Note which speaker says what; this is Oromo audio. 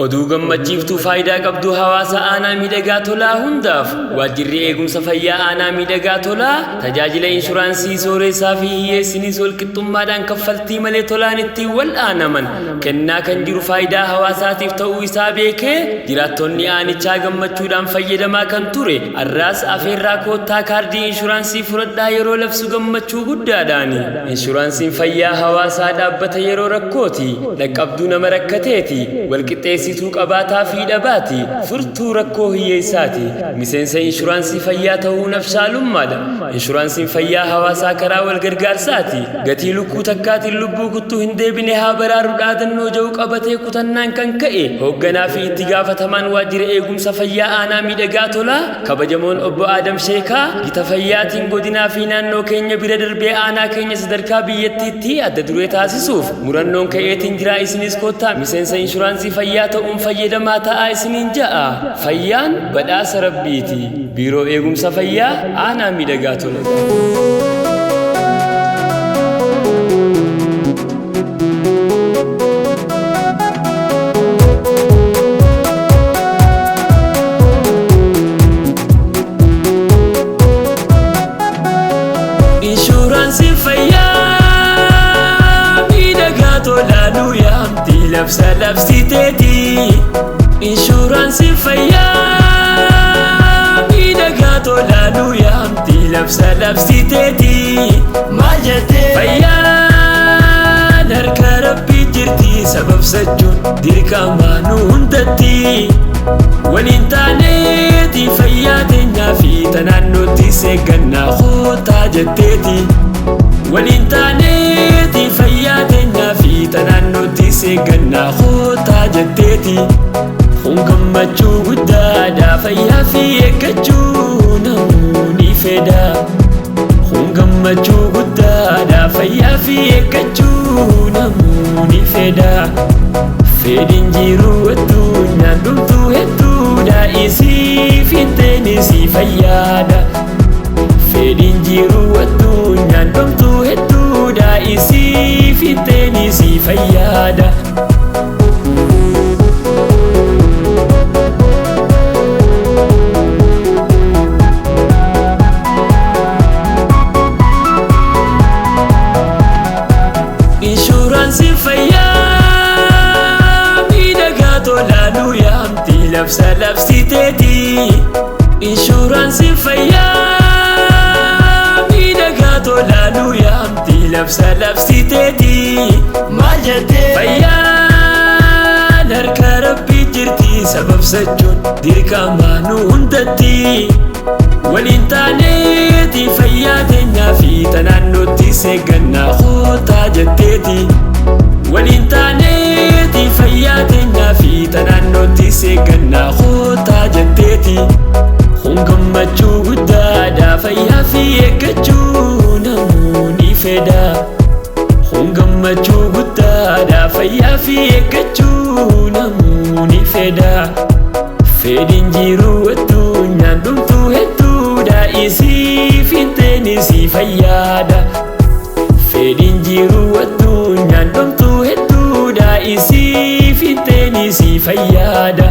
Speaker 1: Oduu gammachiiftuu faayidaa qabdu hawaasa aanaa Miidhagaa Tolaa hundaaf, waajjirri eegumsa fayyaa aanaa Miidhagaa Tolaa tajaajila inshuraansii sooressaa fi hiyyeessinis walqixxummaadhaan kaffaltii malee tolaan ittiin wal'aanaman kennaa kan jiru faayidaa hawaasaatiif ta'uu isaa beekee, jiraattonni aanichaa gammachuudhaan fayyadamaa kan ture arraas afeerraa koottaa kaardii inshuraansii fudhadhaa yeroo labsu gammachuu guddaadhaani. Inshuraansiin fayyaa hawaasaa dhaabbata yeroo rakkooti, dhaqqabduu nama rakkateeti, walqixxeessituu qabaataa fi dhabaati, furtuu rakkoo hiyyeessaati. Miseensa inshuraansii fayyaa ta'uun abshaalummaadha. Inshuraansiin fayyaa hawaasaa karaa wal gargaarsaati. Gatii lukkuu takkaatiin lubbuu kuttuu hin deebine haa baraaru dhaadannoo ja'u qabatee kutannaan kan ka'e hoogganaa fi itti gaafatamaan waajjira eegumsa fayyaa aanaa Miidhagaa Tolaa kabajamoon obbo Aadam Sheekaa gita fayyaatiin godinaa fi naannoo keenya bira darbee aanaa keenya sadarkaa biyyattiitti adda duree taasisuuf murannoon ka'eetiin jira. Isinis koottaa miseensa inshuraansii fayyaa ta'uun fayyadamaa ta'aa isiniin ja'a. Fayyaan badhaasa rabbiiti. Biiroo eegumsa fayyaa aanaa Miidhagaa Tola. Inshuraansiin fayyaa Miidhagaa Tolaa nu yaamti labsa labsiteeti. Inshuraansiin fayyaa Miidhagaa Tolaa nu yaamti labsa labsiteeti.
Speaker 2: Maal jettee?
Speaker 1: Fayyaan harka rabbii jirti, sababsachuun dirqama nu hundatti. Waliin taaneeti fayyaa teenyaa fi tanaannootti seeggannaa kootaa jetteeti. Waliin taaneeti fayyaa teenyaa fi tanaannootti seeggannaa kootaa jetteeti. Kun gammachuu guddaadha, fayyaa fi eeggachuu namoonni fedha. Kun gammachuu guddaadha, fayyaa fi eeggachuu namoonni fedha. Fedhiin jiru addunyaan dhumtuu hedduudha, isiif hin teenisi fayyaadha. Fedhiin jiru addunyaan dhumtuu hedduudha, isiif hin teenisi fayyaadha. Inshuraansiin fayyaa Miidhagaa Tolaa nu yaamti labsa labsiteeti. Inshuraansiin fayyaa Miidhagaa Tolaa nu yaamti labsa labsiteeti.
Speaker 2: Maal jettee?
Speaker 1: Fayyaan harka rabbii jirti, sababsachuun dirqama nu hundatti. Waliin taaneeti fayyaa teenyaa fi tanaannootti seeggannaa kootaa jetteeti. Waliin taaneeti fayyaa teenyaa fi tanaannootti seeggannaa kootaa jetteeti. Kun gammachuu guddaadha, fayyaa fi eeggachuu namoonni fedha. Kun gammachuu guddaadha, fayyaa fi eeggachuu namoonni fedha. Fedhiin jiru addunyaan dhumtuu hedduudha, isiif hin teenisi fayyaadha. Fedhiin jiru addunyaan dhumtuu hedduudha, isiif hin teenisi fayyaadha.